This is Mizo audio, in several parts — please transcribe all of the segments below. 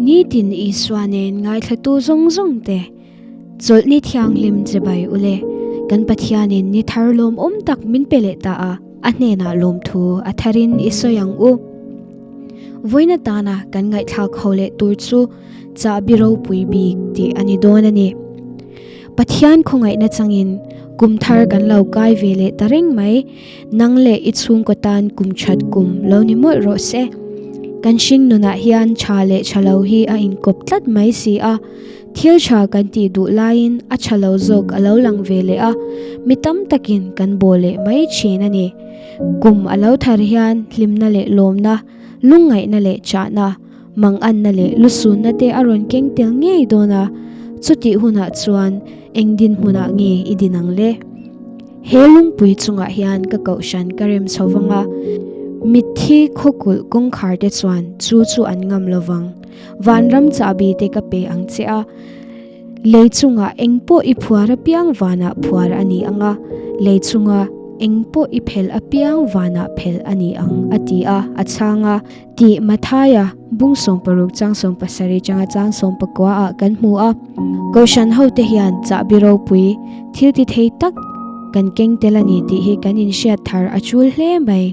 Nitin Isua nen ngaithlatu zawng zawng te chawlhni thianghlim che bai ule. Kan Pathianin ni thar lawmawm tak min pe leh ta a, a hnenah lawmthu a tharin i sawi ang u. Vawiin atana kan ngaihthlak ho leh tur chu chahbi ropui bik tih a ni dawn a ni. Pathian khawngaihna changin kum thar kan lo kai ve leh ta reng mai. Nang leh i chhungkaw tan kum that kum lo ni mawlh rawh se. Kan hring nunah hian tha leh tha lo hi a inkawp tlat mai si a. Thil tha kan tih duh laiin a tha lo zawk a lo lang ve leh a, mi tam takin kan baw leh mai thin a ni. Kum a lo thar hian hlimna leh lawmna, lungngaihna leh chahna, manganna leh lusunna te a rawn keng tel ngei dawn a, chutih hunah chuan eng dinhmunah nge i din ang le? He lungpui chungah hian ka kohhran ka rem chho vang a, mitthi khawkulh kawngkhar te chuan chu chu an ngam lo vang. Vanram chahbi te ka pe ang che a, lei chungah eng pawh i phuar apiang vanah phuar a ni ang a, lei chunga eng pawh i phel apiang vanah phel a ni ang, a ti a, a chhang a. Tih Mathaia bung 60 chang 17 changa chang 19 ah kan hmu a. Kohhran hote hian chahbi ropui thil ti thei tak kan keng tel a ni tih hi kan inhriat thar a chul hle mai.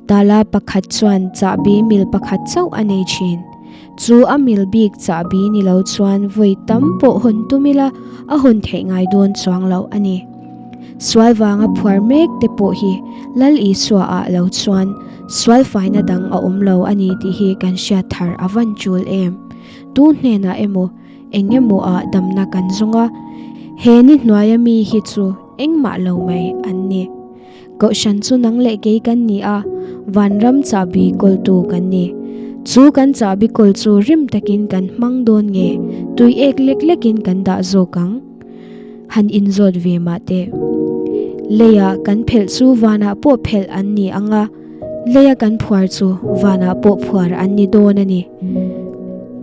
Tala pakhat chuan chahbi mil pakhat chauh a nei thin. Chu a mil bik chahbi ni lo chuan vawi tam pawh hawn tum ila a hawn theih ngai dawn chuang loh a ni. Sual vanga phuar mek te pawh hi Lal Isua ah lo chuan sual faina dang a awm lo a ni tih hi kan hriat thar a van tul em. Tu hnenah emaw eng emaw ah damna kan zawng a, he ni hnuaia mi hi chu engmah lo mai an ni. Kohhran chu nang leh kei kan ni a, vanram chahbi kawltu kan ni. Chu kan chahbi kawl chu rim takin kan hmang dawn nge, tui ek lek lekin kan dah zawk ang? Han inzawt ve mah teh. Leia kan phelh chu vanah pawh phelh an ni ang a, leia kan phuar chu vanah pawh phuar an ni dawn a ni.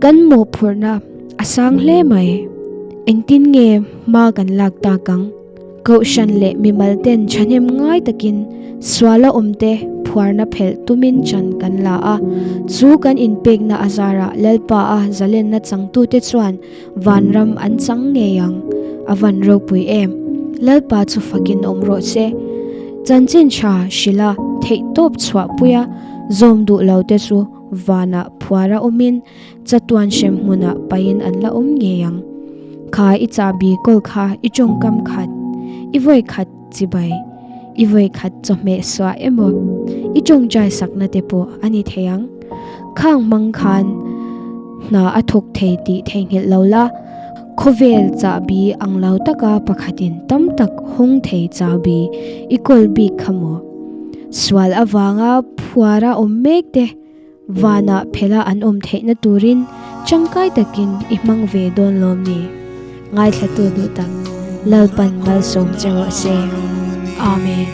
Kan mawhphurhna a sang hle mai. Engtin nge hma kan lak tak ang? Kohhran leh mimal ten thahnem ngai takin suala awmte phuarna phelh tumin chan kan la a, chu kan inpekna a zarah Lalpa a zalenna changtute chuan vanram an chang ngei ang. A van ropui em! Lalpa chu fakin awm rawh se. Chanchin tha hrilha theihtawp chhuahpuia zawm duh lo te chu vanah phuara awmin Chatuan hrem hmunah pain an la awm ngei ang. Kha i chahbi kawl kha i tawngkam khat, i vawi khat chibai, i vawi khat chawhmeh suah emaw, i tawngtai sakna te pawh a ni thei ang. Khang hmang khan hna a thawk thei tih theihnghilh lo la, khawvel chahbi ang lo taka pakhatin tam tak hawng thei chahbi i kawl bik kha maw? Sual avanga phuara awm mek te. Vanah phela an awm theihna turin tangkai takin i hmang ve dawn lawm ni? Ngaithlatu duh tak Lalpan malsawm che rawh se. Amen.